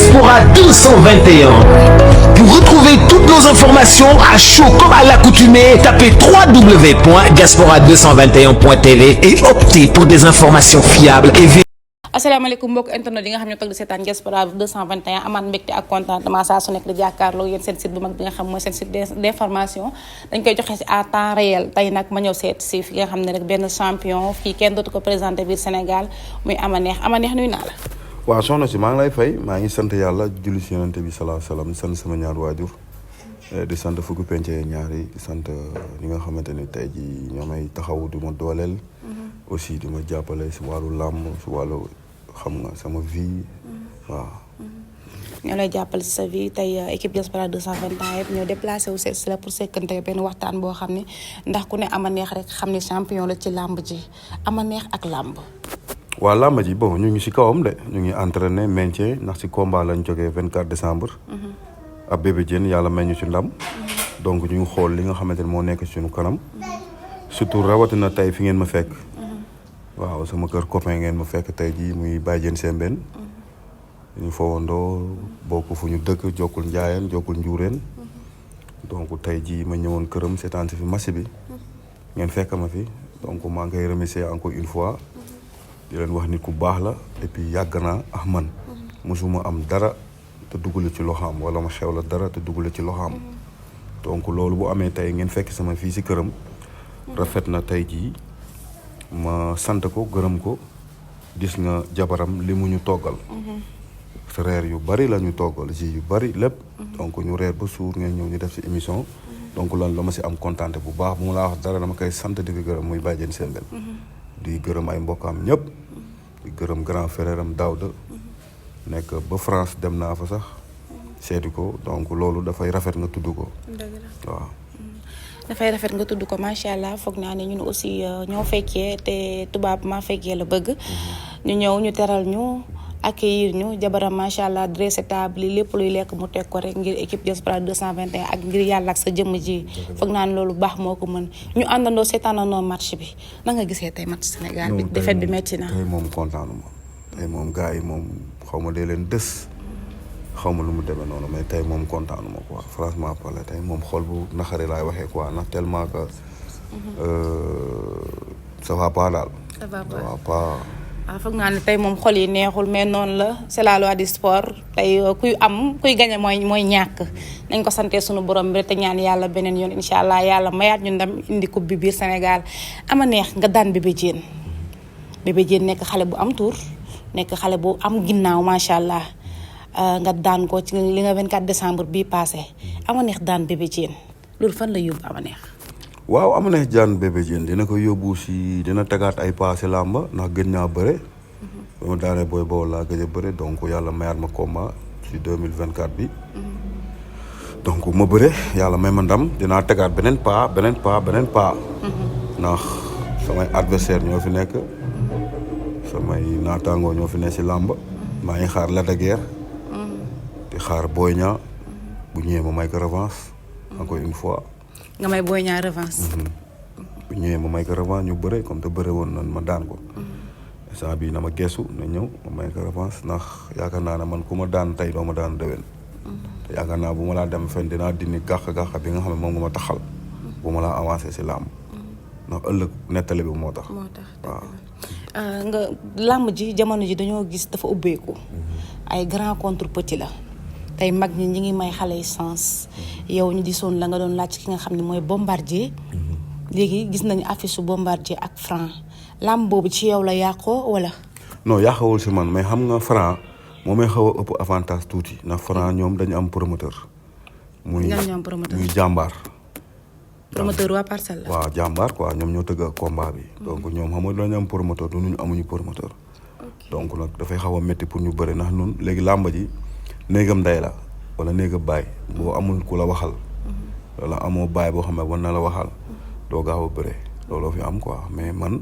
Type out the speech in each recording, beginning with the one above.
Diaspora 221. Pour retrouver toutes nos informations à chaud comme à l'accoutumée, tapez www.diaspora221.tv et optez pour des informations fiables et vérifiées. asalaamaaleykum mbokk internet yi nga xam ne toog di seetaan Diaspora 221 amaat mbégte ak contentement saa su nekk di jàkkaarloo yéen seen site bu mag bi nga xam mooy seen site d'information dañ koy joxe si à temps réel tey nag ma ñëw seet si fi nga xam ne rek benn champion fii kenn dootu ko présenté biir Sénégal muy Amaneex nuyu naa la. waaw soxna si maa ngi lay fay maa ngi sant yàlla julli si yonente bi salaa salaam sant sama ñaar waajur di sant fukki penc ñaar yi di sant ñi nga xamante ni tey ji ñoo may taxaw di ma dooleel aussi di ma jàppale si wàllu làmb si wàllu xam nga sama vie waaw. ñoo lay jàppale si sa vie tey équipe Diaspora 221 yëpp ñoo déplacé wu seet si la pour sekkante benn waxtaan boo xam ne ndax ku ne Amaneex rek xam ne champion la ci làmb ji Amaneex ak làmb. waaw làmb ji bon ñu ngi si kawam de ñu ngi entraîné maintien ndax si combat lañ jógee 24 décembre. ab Bébé Diène yàlla may ñu ci ndam. donc ñu ngi xool li nga xamante ne moo nekk suñu kanam. surtout rawatina tey fi ngeen ma fekk. waaw sama kër copain ngeen ma fekk tey jii muy Baye Diène Sembène ñu fowandoo bokk fu ñu dëkk jokkul njaayeen jokkul njuureen donc tey jii ma ñëwoon këram seetaan si fi match bi ngeen fekk ma fi donc maa ngi koy remercier encore une fois di leen wax nit ku baax la et puis yàgg naa ak man mosuma am dara te duggale ci loxaam wala ma xew la dara te duggale ci loxaam donc loolu bu amee tey ngeen fekk sama fii si këram rafet na tey jii ma sant ko gërëm ko gis nga jabaram li mu ñu toggal reer yu bari la ñu toggal ji yu bari lépp donc ñu reer ba suur ngeen ñëw ñu def si émission donc loolu la ma si am kontaante bu baax bu mu laa wax dara dama koy sant di ko gërëm muy Baye Diène Sembène di gërëm ay mbokkam ñëpp di gërëm grand frère am Daouda nekk ba France dem naa fa sax seeti ko donc loolu dafay rafet nga tudd ko waaw dafay rafet nga tudd ko macha allah foog naa ne ñun aussi ñoo fekkee te tubaab ma fekkee la bëgg ñu ñëw ñu teral ñu accueillir ñu jabaram macha allah dressé table yi lépp luy lekk mu teg ko rek ngir équipe Diaspora 221 ak ngir yàlla ak sa jëmm ji foog naa ne loolu baax moo ko mën ñu àndandoo seetaanandoo match bi na nga gisee tey match Sénégal bi défaite bi metti na tey moom kontaanu ma tey moom gars yi moom xaw ma dee leen dës xaw ma lu mu demee noonu mais tey moom kontaanu ma quoi franchement parler tey moom xol bu naxari laay waxee quoi ndax tellement que ça va pas daal. ça va pas. waaw foog naa ne tey moom xol yi neexul mais noonu la c'est la loi du sport tey kuy gagné mooy ñàkk nañ ko sante suñu borom bi te ñaan yàlla beneen yoon incha allah yàlla mayaat ñu ndam indi coupe bi biir Sénégal Amaneex nga daan Bébé Diène nekk xale bu am tour nekk xale bu am ginnaaw macha allah. nga daan ko ci li nga 24 décembre bii passé Amaneex daan Bébé Diène loolu fan la yóbbu Amaneex. waaw Amaneex daan Bébé Diène dina ko yóbbu si dina tegaat ay passé làmba ndax gëj naa bëre. ba ma daanee booy boobu laa gëj a bëre donc yàlla mayaat ma combat si 2024 bi. donc ma bëre yàlla may ma ndam dinaa tegaat beneen pas. ndax samay adversaire ñoo fi nekk. samay naataangoo ñoo fi nekk si làmba maa ngi xaar Lac de Guiers di xaar Boy Niang bu ñëwee ma may ko revanche encore une fois. nga may Boy Niang revanche. bu ñëwee ma may ko revanche ñu bëre comme te bëre woon nan ma daan ko. instant bii na ma geesu na ñëw ma may ko revanche ndax yaakaar naa ne man ku ma daan tey doo ma daan déwén. te yaakaar naa bu ma laa dem fen dinaa dindi gàq bi nga xam ne moom nga ma taxal. bu ma laa avancé si làmb ndax ëllëg nettali bi moo tax. waaw. nga làmb ji jamono ji dañoo gis dafa ubbeeku ay grand contre petit la tey mag ñi ngi may xale yi sens yow ñu gisoon la nga doon laaj ki nga xam ne mooy Bombardier léegi gis nañu affiche su Bombardier ak Franc làmb boobu ci yow la yàqoo wala. non yàqawul si man mais xam nga Franc moo may xaw a ëpp avantage tuuti ndax Franc ñoom dañu am promoteur. muy jàmbaar. promoteur waa Parcelles la. waaw jàmbaar quoi ñoom ñoo tëgg combat bi. donc ñoom xam nga dañu am promoteur du ñu amuñu promoteur. donc nag dafay xaw a métti pour ñu bëri ndax ñun léegi làmba ji néegam ndey la wala néegam baay boo amul ku la waxal. wala amoo baay boo xam ne war na la waxal. doo gaaw a bëre looloo fi am quoi mais man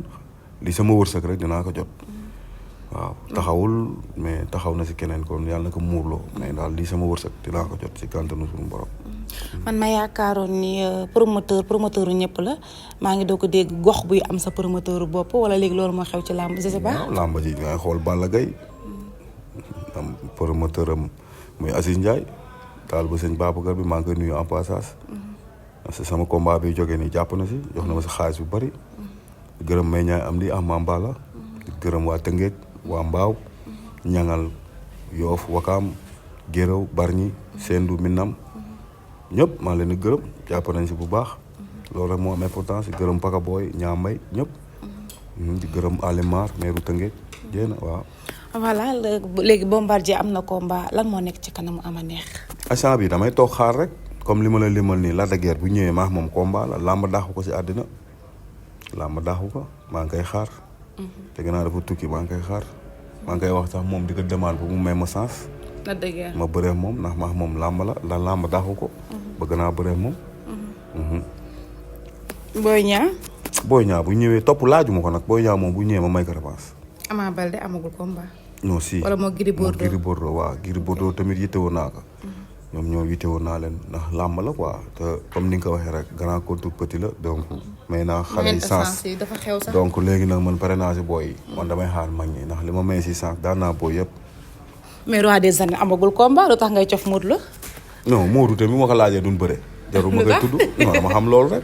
li sama wërsëg rek dinaa ko jot. waaw taxawul mais taxaw na si keneen kon yàlla na ko muurloo mais daal lii sama wërsëg dinaa ko jot si kàntanu suñu borom. man ma yaakaaroon ni promoteur ñëpp la maa ngi doo ko dégg gox buy am sa promoteur bopp wala léegi loolu moo xew ci làmb je sais pas. waaw làmb ji ngay xool Balla Gaye am promoteur am muy Aziz Ndiaye taal ba sëñ Babacar bi maa ngi koy nuyu en passage. parce que sama combat bi jógee nii jàpp na si jox na ma si xaalis bu bëri. gërëm may ñaay am di Mambala. gërëm waa Tëngéej waa Mbaaw. ñangal Yoof Wakaam Géraw Barñi Sendou Minam. ñëpp maa leen di gërëm jàpp nañ si bu baax. loolu rek moo am importance gërëm Paka Boy Ñaambay ñëpp. di gërëm Alimar meeru Tëngéej jéena waaw. voilà léegi Bombardier am na combat lan moo nekk ci kanamu Ama Neex. instant bi damay toog xaar rek comme li ma la limal nii Lac de Guiers bu ñëwee maax moom combat la làmb daaxu ko si àddina làmb daaxu ko maa ngi koy xaar. te gannaaw dafa tukki maa ngi koy xaar. maa ngi koy wax sax moom di ko demande bu mu may ma sens. Lac de Guiers ma bëree moom ndax maax moom làmb la làmb daaxu ko. bëgg naa bëree moom. Boy Niang. Boy Niang bu ñëwee topp laajuma ko nag Boy Niang moom bu ñëwee ma may ko revanche. Ama Baldé amagul combat. non si wala moo Gris Bordeaux Gris Bordeaux waaw Gris Bordeaux tamit yittewoon naa ko. ñoom ñoo yittewoon naa leen ndax làmb la quoi te comme ni nga ko waxee rek grand contre petit la donc. may naa xale yi sens dafa xew sax. donc léegi nag man pare naa si booy yi. man damay xaar mag ñi ndax li ma may si sens daan naa booy yëpp. mais roi des arènes amagul combat lu tax ngay cof Modou Lo. non Modou tamit ma ko laajee duñ bëre. jarul ma koy tudd non dama xam loolu rek.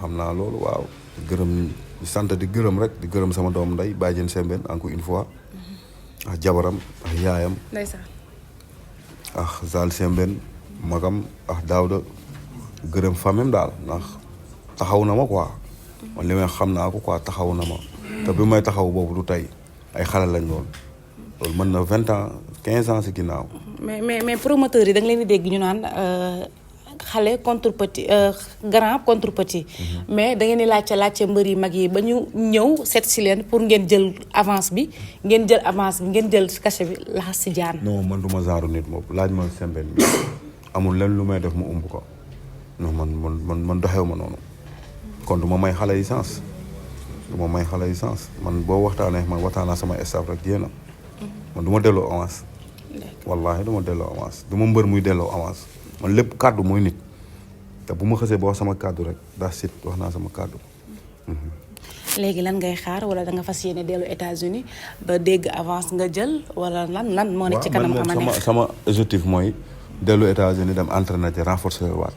xam naa loolu waaw. gërëm di sant di gërëm rek di gërëm sama doom nday Badiane Sembène encore une fois. ak jabaram ak yaayam. ndeysaan. ak Zal Sembène magam ak Daouda gërëm famem daal ndax taxaw na ma quoi. man li may xam naa ko quoi taxaw na ma. te bi may taxaw boobu du tey ay xale lañ woon. loolu mën na 20 ans 15 ans si ginnaaw. mais promoteurs yi da nga leen di dégg ñu naan xale contre petit grand contre petit. mais da ngeen di laajte mbër yi mag yi ba ñu ñëw seet si leen pour ngeen jël avance bi ngeen jël cachet bi laxas si jaan. non man du ma genre nit moom laaj ma Sembène bi amul lenn lu may def mu umb ko non man doxew ma noonu. kon du ma may xale yi sens. man boo waxtaanee man waxtaanaa sama staff rek jéem a. man du ma delloo avance. wallaahi du ma delloo avance du ma mbër muy delloo avance. man lépp kàddu mooy nit te bu ma xësee ba wax sama kàddu rek daa sit wax naa sama kàddu. léegi lan ngay xaar wala da nga fas yéene dellu États-Unis ba dégg avance nga jël wala lan moo nekk ci kanam Ama Neex. sama objectif mooy dellu États-Unis dem entraîner ci renforcer waat.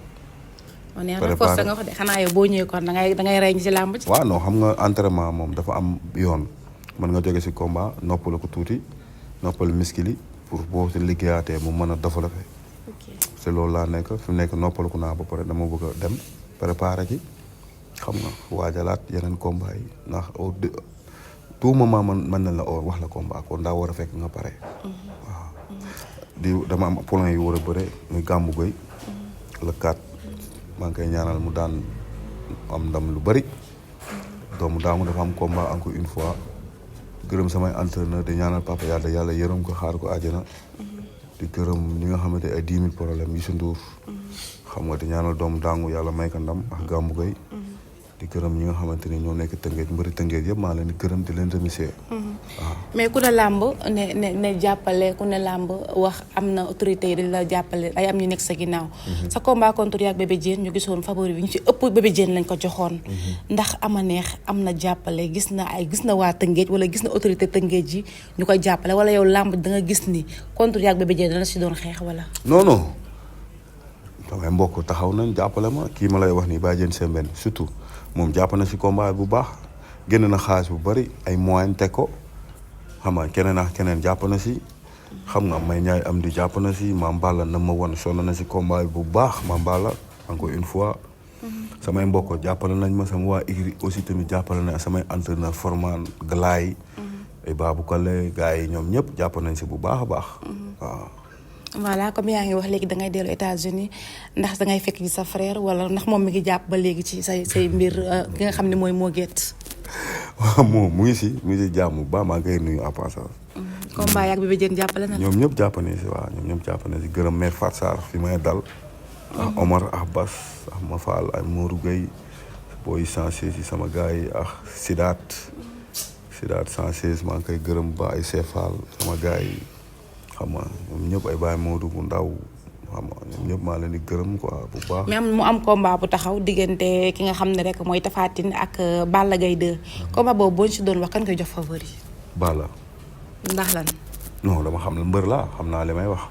on est renforcer nga wax de xanaa yow boo ñëwee kon da ngay rey ci làmb ci. waaw non xam nga entraînement moom dafa am yoon mën nga jóge si combat noppal ko tuuti noppal miskili pour boo si liggéeyaatee mu mën a développer. c'est loolu laa nekk fi nekk noppaliku naa ba pare dama bëgg a dem préparer ci xam nga waajalaat yeneen combat yi ndax tout moment mën na la wax la combat kon daa war a fekk nga pare. waaw dama am point yu war a bëre muy gàmmu goy le 4 maa ngi koy ñaanal mu daan am ndam lu bëri doomu daamu dafa am combat encore une fois gërëm samay entraîneur di ñaanal papa yàlla yërëm ko xaar ko àjjana. di gërëm ñi nga xamante ay 10 000 problème yi su nduur xam nga di ñaanal doomu daangu yàlla may ko ndam ak gàmmu gay di gërëm ñi nga xamante ni ñoo nekk Tëngéej mbëri Tëngéej yëpp maa leen di gërëm di leen remercier. waaw mais ku ne làmb ne jàppale ku ne làmb wax am na autorité yi dañ la jàppale ay am ñu nekk sa ginnaaw. sa combat contre yaak Bébé Diène ñu gisoon favori bi ñu ci ëpp Bébé Diène lañ ko joxoon. ndax Ama Neex am na jàppale gis na waa Tëngéej wala gis na autorité Tëngéej yi ñu koy jàppale wala yow làmb da nga gis ni contre yaak Bébé Diène dana si doon xeex wala. non damay mbokk taxaw nañ jàppale ma kii ma lay wax nii Badiane Sembène surtout moom jàpp na si combat bu baax génn na xaalis bu bari ay moyens teg ko xam nga keneen ak keneen jàpp na si xam nga may ñaay am di jàpp na si Mame Balla na ma wan sonn na si combat bu baax Mame Balla encore une fois. samay mbokk jàppale nañ ma sama waa Igri aussi tamit jàppale nañ samay entraîneur forman Galaay. ay Babou Kale gars yi ñoom ñëpp jàpp nañ si bu baax a baax. waaw. voilà comme yaa ngi wax léegi da ngay dellu États-Unis ndax da ngay fekk ci sa frère wala ndax moom mi ngi jàpp ba léegi ci say mbir ki nga xam ne mooy Mo Gates. waaw moom mu ngi si jàmm bu baax maa ngi koy nuyu en passant. combat yaak Bébé Diène jàppale na. ñoom ñëpp jàpp nañ si waaw ñoom ñëpp jàpp nañ si gërëm mère Fatou Sarr fi may dal. ak Omar ak Bas ak Mafal ak Mourou Gueye booy 116 si sama gars yi ak Sidaat 116 maa ngi koy gërëm ba ay Sefal sama gars yi. xam nga ñoom ñëpp ay Baye Modou bu ndaw xam nga ñoom ñëpp maa leen di gërëm quoi bu baax. mais mu am combat bu taxaw diggante ki nga xam ne rek mooy Tapha Tine ak Balla Gaye 2. combat boobu boo ñu si doon wax kan koy jox favori. Balla. ndax lan. non dama xam ne mbër laa xam naa li may wax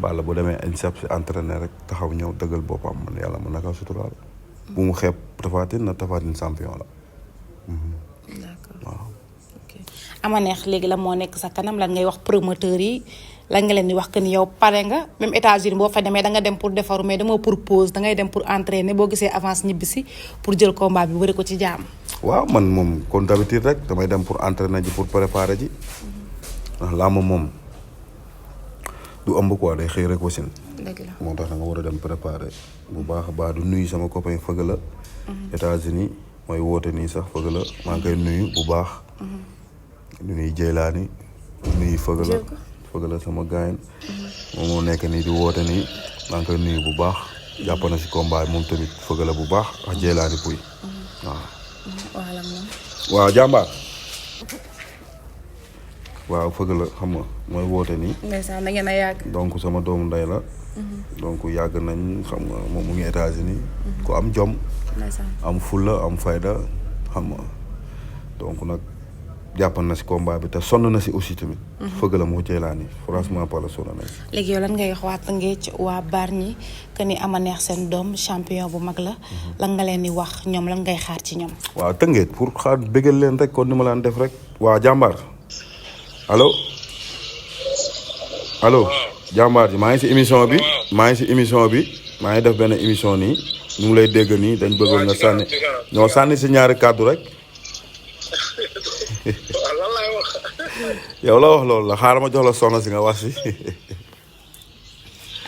Balla bu demee INSEP si entraîné rek taxaw ñëw dëggal boppam man yàlla mën na ko suturaal. bu mu xeeb Tapha Tine na Tapha Tine champion la. d'accord waaw. ok ama neex léegi la moo nekk sa kanam lan ngay wax promoteur yi lan nga leen di wax que ni yow pare nga même États-Unis boo fa demee da nga dem pour defaru mais dama pour pause da ngay dem pour entraîner boo gisee avance ñibbisi pour jël combat bi wëri ko ci jaam. waaw man moom kon d'habitude rek damay dem pour entraîner ji pour préparer ji. ndax làmb moom du ëmb quoi day xëy rek wasin. dëgg la moo tax da nga war a dem préparer bu baax a baax du nuyu sama copain fëgg la. États-Unis mooy woote nii sax fëgg la maa ngi koy nuyu bu baax. du nuyu Jeylaani du nuyu fëgg la fëgg la sama gaañ. moom moo nekk nii di woote nii maa ngi koy nuyu bu baax jàpp na si combat moom tamit fëgg la bu baax ak Jeylaani puy waaw. waaw jàmbaar. waaw fëgg la xam nga mooy woote nii. ndeysaan da ngeen a yàgg. donc sama doomu ndey la. donc yàgg nañ xam nga moom mu ngi États-Unis ku am jom. am fulla am fayda xam nga donc nag jàpp na si combat bi te sonn na si aussi tamit. fëgg la moo Jeylaani franchement par la sonn nañ. léegi yow lan ngay wax waa Tëngéej waa Bargny que ni ama neex seen doom champion bu mag la. lan nga leen di wax ñoom lan ngay xaar ci ñoom. waaw Tëngéej pour xaar bëggal leen rek kon ni ma laan def rek. waa jàmbaar. allo jàmbaar ji maa ngi si émission bi maa ngi def benn émission nii ñu ngi lay dégg nii dañ bëggoon nga sànni ñoo sànni si ñaari kàddu rek. lan laay wax. yow la wax loolu la xaaral ma jox la soxna si nga wax si.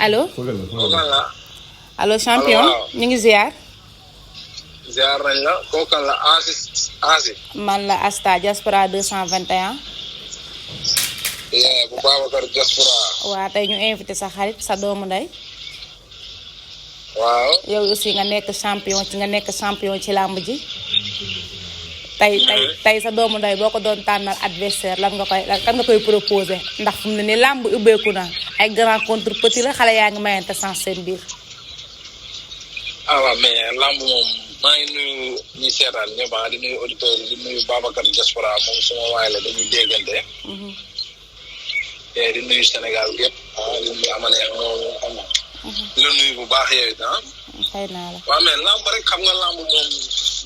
allo. allo champion ñu ngi ziar. ziar nañ la kooku la Asi. man la Asta Diaspora 221. bu Babacar Diaspora. waaw tey ñu invité sa xarit sa doomu ndey. waaw. yow aussi nga nekk champion ci làmb ji. tey sa doomu ndey boo ko doon tànnal adversaire lan nga koy proposé ndax fu mu ne nii làmb ubbeeku na ay grand contre petit la xale yaa ngi mayante sans seen biir. waaw mais làmb moom maa ngi nuyu ñi seetaan ñëpp di nuyu auditeurs yi di nuyu Babacar Diaspora moom suma waay la dañuy déggante. di nuyu Sénégal gépp di nuyu amaneex moom xam nga. di la nuyu bu baax yow it xëy naa la. waaw mais làmb rek xam nga làmb moom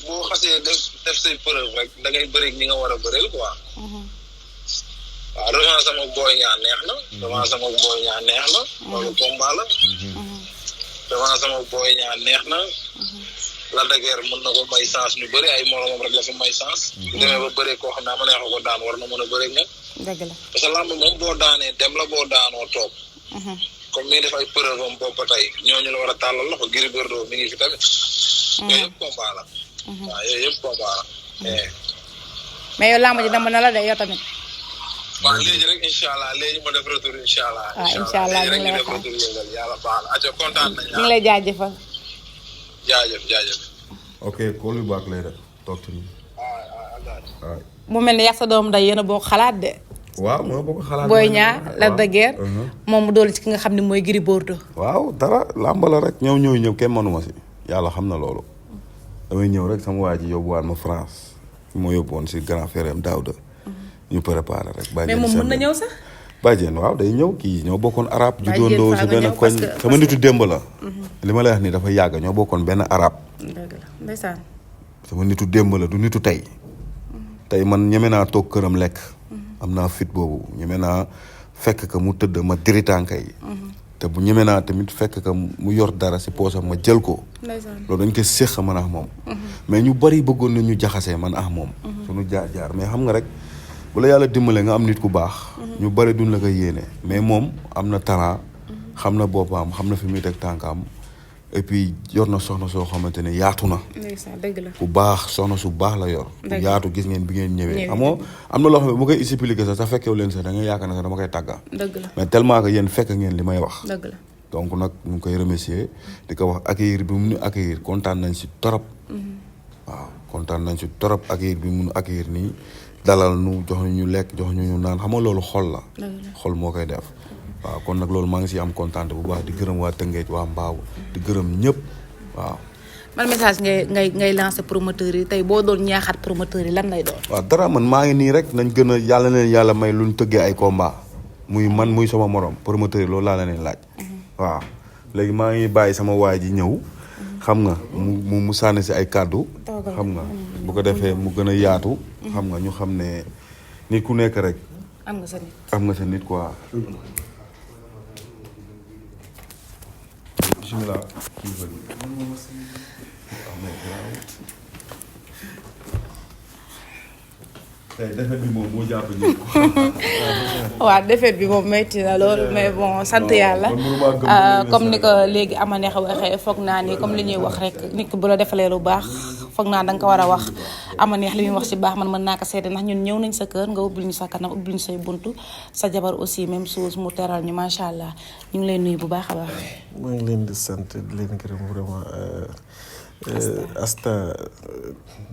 boo xasee def say preuve rek da ngay bëri ñi nga war a bëreel quoi. waaw revanche sama booy ñaa neex na. revanche sama booy ñaa neex na. loolu combat la. revanche sama booy ñaa neex na. la dëgër mën na ko may chance ñu bëri ay moromam rek la fi may chance. bu demee ba bëree koo xam ne ama neex ko daan war na mën a bëri nga. dëgg la parce que làmb moom boo daanee dem la boo daanoo toog. comme ni def ay preuve am boobu ba tey ñooñu la war a tàllal loxo Gris Bordeaux mi ngi fi tamit. yooyu yëpp combat la. waaw yooyu yëpp combat la. mais yow làmb ji dama na la de yow tamit. waaw léegi rek incha allah léegi ma def retour incha allah. waaw incha allah léegi rek ñu def retour yëngal yàlla baax na aco kontaan nañ. ñu ngi lay jaajëfal. jaajëf. ok call you back later talk to me. waaw. mu mel ni yàq sa doom day yéen a bokk xalaat de. waaw moo bokk xalaat. Boy Niang Lac de Guiers. moom mu dool ci ki nga xam ne mooy Gris Bordeaux. waaw dara làmb la rek ñëw kenn mënuma si yàlla xam na loolu. damay ñëw rek sama waa ji yóbbuwaat ma France moo yóbbuwoon si grand frère am Daouda. ñu préparé rek. mais moom mën na ñëw sax. Badiane waaw day ñëw kii ñoo bokkoon arab ju doondoo si benn koñ sama nitu démb la. li ma lay wax nii dafa yàgg ñoo bokkoon benn arab. dëgg la ndeysaan. sama nitu démb la du nitu tey. tey man ñeme naa toog këram lekk. am naa fit boobu ñeme naa fekk ka mu tëdd ma diri tànka yi. te bu ñeme naa tamit fekk ka mu yor dara si poosam ma jël ko. loolu dañ ko séq man ak moom. mais ñu bari bëggoon na ñu jaxasee man ak moom. suñu jaar mais xam nga rek bu la yàlla dimbale nga am nit ku baax. ñu bari duñ la ko yéene mais moom am na talent. xam na boppam xam na fi muy teg tànkam. et puis yor na soxna soo xamante ne yaatu na. dëgg la bu baax soxna su baax la yor. bu yaatu gis ngeen bi ngeen ñëwee. amoo am na loo xam ne bu koy expliquer sax fekkewu leen sax da ngay yaakaar ne sax dama koy tàgga. dëgg la mais tellement que yéen fekk ngeen li may wax. dëgg la donc nag ñu ngi koy remercier di ko wax accueillir bi mu ñu accueillir kontaan nañ si torop. waaw kontaan nañ si torop accueillir bi mu ñu accueillir nii dalal nu jox ñu lekk jox ñu naan xam nga loolu xol la. xol moo koy def. waaw kon nag loolu maa ngi si am kontaan bu baax di gërëm waa Tëngéej waa Mbaaw di gërëm ñëpp waaw. man message ngay lancer promoteur yi tey boo doon ñaaxaat promoteur yi lan lay doon. waaw dara man maa ngi nii rek nañ gën a yàlla leen yàlla may luñ tëggee ay combat muy man muy sama morom promoteur yi loolu laa leen laaj. waaw léegi maa ngi bàyyi sama waay ji ñëw. xam nga mu sànni si ay kàddu. xam nga bu ko defee mu gën a yaatu. xam nga ñu xam ne nit ku nekk rek. am nga sa nit. am nga sa nit quoi. bismillah. tey defet bi moom moo jàpp ñëpp. waaw defet bi moom métti na loolu mais bon sant yàlla comme ni ko léegi ama neex a waxee foog naa ni comme li ñuy wax rek nit ko bu la defalee lu baax foog naa da nga ko war a wax ama neex li muy wax ci baax man mën naa ko seede ndax ñun ñëw nañ sa kër nga ubbil ñu sa kanam ubbil ñu say buntu sa jabar aussi même chose mu teral ñu macha allah ñu ngi lay nuyu bu baax a baax. maa ngi leen di sant di leen gërëm vraiment. Asta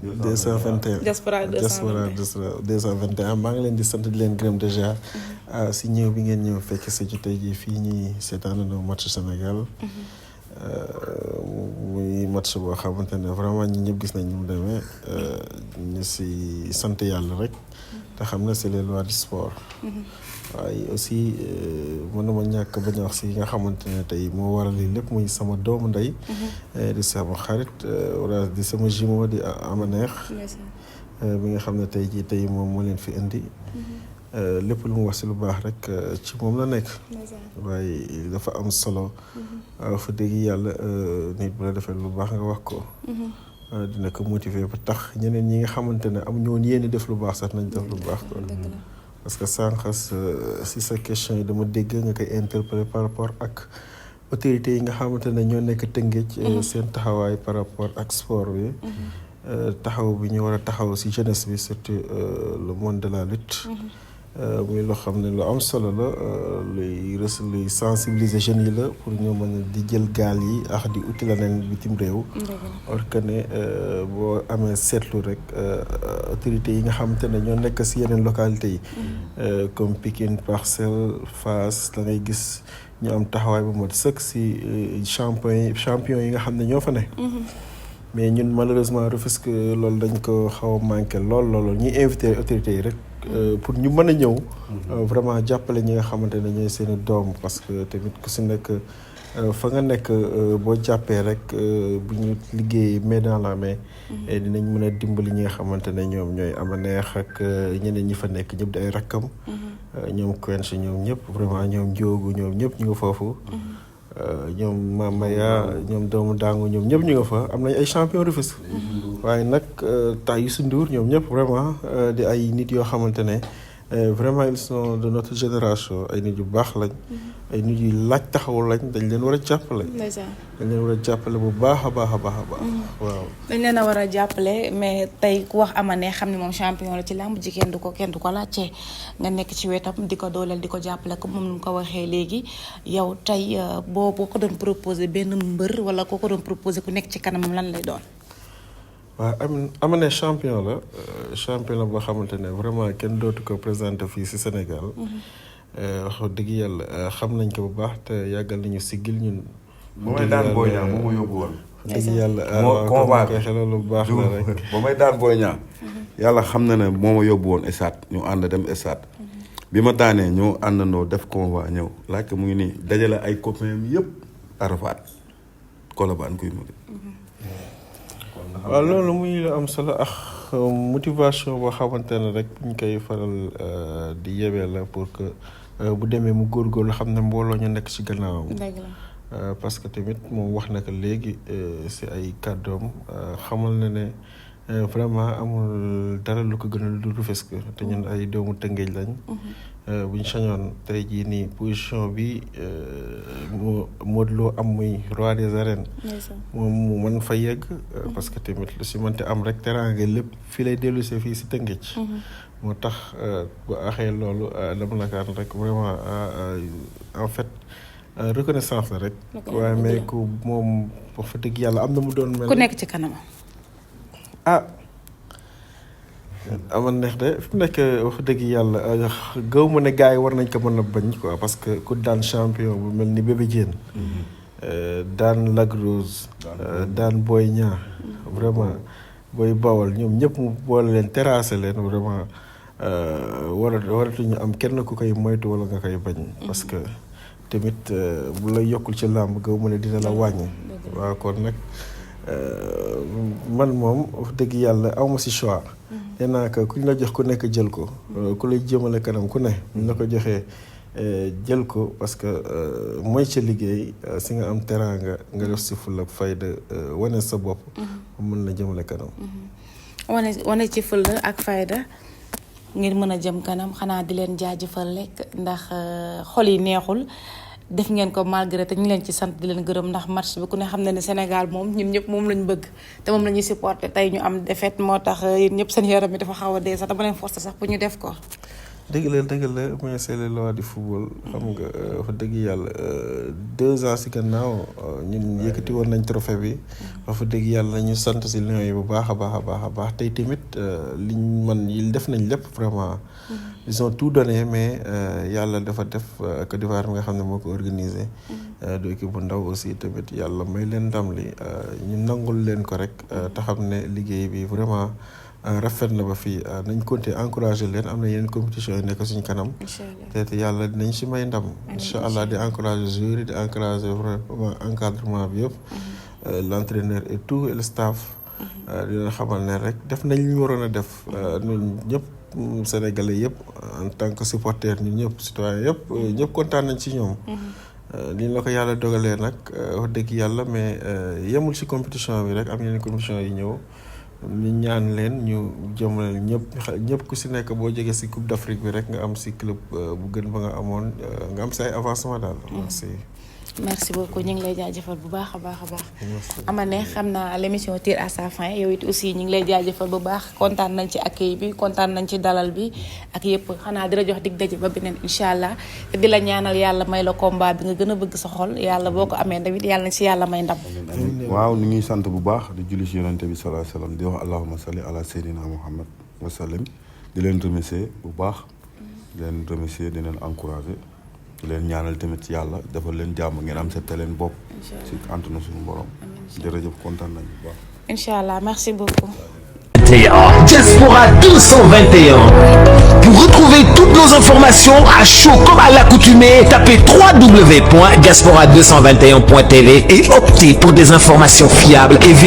221 Diaspora 221 maa ngi leen di sant di leen gërëm déjà si ñëw bi ngeen ñëw fekk si ci tey jii fii ñuy seetaanandoo match Sénégal muy match boo xamante ne vraiment ñi ñëpp gis nañ ñu mu demee ñu si sant yàlla rek te xam na c'est les lois du sport. waaye aussi mënuma ñàkk bañ a wax si nga xamante ne tey moo waral lii lépp muy sama doomu ndey. di sama xarit wala di sama jumeau di Amaneex. bi nga xam ne tey jii tey moom moo leen fi indi. lépp lu mu wax si lu baax rek ci moom la nekk. waaye dafa am solo. fa dëgg yàlla nit bu la defee lu baax nga wax ko. dina ko motiver ba tax ñeneen ñi nga xamante ne am ñoon yéen def lu baax sax nañ def lu baax ko. parce que sànq si sa question yi dama dégg nga koy interpellé par rapport ak autorités yi nga xamante ne ñoo nekk Tëngéej seen taxawaay par rapport ak sport bi taxaw bi ñu war a taxaw si jeunesse bi surtout le monde de la lutte muy loo xam ne lu am solo la luy sensibiliser jeunes yi la pour ñu mën a di jël gaal yi ak di uti la neen bitim réew or que ne boo amee seetlu rek autorités yi nga xamante ne ñoo nekk si yeneen localités yi comme Pikine Parcelles Fass da ngay gis ñu am taxawaay bu mot sëkk si champion yi nga xam ne ñoo fa ne mais ñun malheureusement Rufisque loolu dañ ko xaw a manqué lool ñuy invité autorités yi rek pour ñu mën a ñëw vraiment jàppale ñi nga xamante ne ñooy seeni doom parce que tamit ku si nekk fa nga nekk boo jàppee rek bu ñu liggéey main dans la main dinañ mën a dimbali ñi nga xamante ne ñoom ñooy Amaneex ak ñeneen ñi fa nekk ñëpp di ay rakkam ñoom Quench ñoom ñëpp vraiment ñoom Njoogu ñoom ñëpp ñu nga foofu ñoom Mamaya ñoom doomu daangu ñoom ñëpp ñu nga fa am nañ ay champion Rufisque waaye nag tay Youssou Ndour ñoom ñëpp vraiment di ay nit yoo xamante ne vraiment ils sont de notre génération ay nit yu baax lañ ay nit yu laaj taxaw lañ dañ leen war a jàppale dañ leen war a jàppale bu baax a baax waaw dañ leen a war a jàppale mais tey ku wax Amaneex xam ne moom champion la ci làmb ji kenn du ko laajte nga nekk ci wetam di ko dooleel di ko jàppale comme moom nu mu ko waxee léegi yow tey boo ko doon proposé benn mbër wala koo ko doon proposé ku nekk ci kanamam lan lay doon. waaw Amaneex champion la boo xamante ne vraiment kenn dootu ko présenté fii ci Sénégal. wax dëgg yàlla xam nañ ko bu baax te yàggal nañu siggil ñun. ba may daan Boy Niang moo ma yóbbu woon. dëgg yàlla convoi koy xelal lu baax la rek. ba may daan Boy Niang yàlla xam na ne moo ma yóbbu woon Esat ñu ànd dem Esat. bi ma daanee ñoo àndandoo def convoi ñëw laajte mu ngi nii dajale ay copains yëpp Arafat Colobane kuy mën. waaw loolu muy la am solo ak motivation boo xamante ne rek ñu koy faral di yebee la pour que bu demee mu góorgóorlu xam ne mbooloo ñu nekk ci gannaawam. parce que tamit moom wax na ko léegi ci ay kàddoom xamal na ne vraiment amul dara lu ko gënal lu Rufisque te ñun ay doomu Tëngéej lañ. bu ñu sañoon tey jii nii position bi Modou Lo am muy roi des arènes. moom mu mën fa yegg. parce que tamit lu si mënti am rek teraanga lépp fii lay dellusee fii si Tëngéej. moo tax bu axee loolu dama nakaan rek vraiment en fait reconnaissance la rek. waaye mais ku moom wax fa dëgg yàlla am na mu doon mel. ku nekk ci kanam. Amaneex de fi mu nekk wax dëgg yàlla gaw ma ne gars yi war nañ ko mën a bañ quoi parce que ku daan champion bu mel ni Bébé Diène daan Lac Rose daan Boy Niang vraiment Boy Bawol ñoom ñëpp mu boole leen terrasser leen vraiment waratuñu am kenn ku koy moytu wala nga koy bañ parce que tamit bu la yokkul ci làmb gaw ma ne dina la wàññi waaw kon nag man moom wax dëgg yàlla awma si choix nee naa ko ku ñu la jox ku nekk jël ko ku lay jëmale kanam ku ne ñu la ko joxee jël ko parce que mooy ca liggéey si nga am teraanga nga def si fulla ak fayda wane sa bopp mën na jëmale kanam wane ci fulla ak fayda ngir mën a jëm kanam xanaa di leen jaajëfal lekk ndax xol yi neexul def ngeen ko malgré te ñu leen ci sant di leen gërëm ndax match bi ku ne xam na ne Sénégal moom ñun ñëpp moom lañ bëgg te moom la ñuy supporter tey ñu am défaite moo tax yéen ñëpp seen yaram bi dafa xaw a dee sax dama leen forcer sax pour ñu def ko. dëgg la mais c'est les lois du football xam nga wax dëgg yàlla 2 ans si gannaaw ñun yëkkati woon nañ trophée bi wax dëgg yàlla ñu sant si Lions yi bu baax a baax tey tamit liñ man yi def nañ lépp vraiment ils ont tout donné mais yàlla dafa def Côte d'Ivoire bi nga xam ne moo ko organisé du équipe bu ndaw aussi tamit yàlla may leen ndam li ñu nangul leen ko rek te xam ne liggéey bi vraiment rafet na ba fii nañ continuer encourager leen am na yeneen compétition yi nekk suñu kanam te yàlla dinañ si may ndam incha allah di encourager joueurs yi di encourager vraiment encadrement bi yëpp l'entraîneur et tout et le staff dina xamal ne rek def nañ li ñu waroon a def ñun ñëpp sénégalais yëpp en tant que supporter ñun ñëpp citoyen ñëpp kontaan nañ ci ñoom li la ko yàlla dogalee nag wax dëgg yàlla mais yemul si compétition bi rek am yeneen compétition yi ñëw ñu ñaan leen ñu jëmale ñëpp ku si nekk boo jógee si Coupe d'Afrique bi rek nga am si club bu gën ba nga amoon nga am si ay avancement daal. merci beaucoup ñu ngi lay jaajëfal bu baax a baax. Amane xam naa l'émission tire à sa fin yow it aussi ñu ngi lay jaajëfal bu baax kontaan nañ ci accueil bi kontaan nañ ci dalal bi ak yëpp xanaa di la jox dig daje ba beneen incha allah te di la ñaanal yàlla may la combat bi nga gën a bëgg sa xol yàlla boo ko amee tamit yàlla na ci yàlla may ndam. waaw ñu ngi sant bu baax di julli ci yonente bi sallallahu alayhi wasallam di wax allahumma salli ala sayyidina muhammad wa sallim di leen remercier bu baax di leen remercier di leen encourager di leen ñaanal tamit ci yàlla dafa leen jàmm ngeen am sa leen bopp ci antuna suñu borom jërëjëf kontaan nañ bu baax incha allah merci beaucoup. Diaspora 221. Pour retrouver toutes nos informations à chaud comme à l'accoutumée, tapez www.diaspora221.tv et optez pour des informations fiables et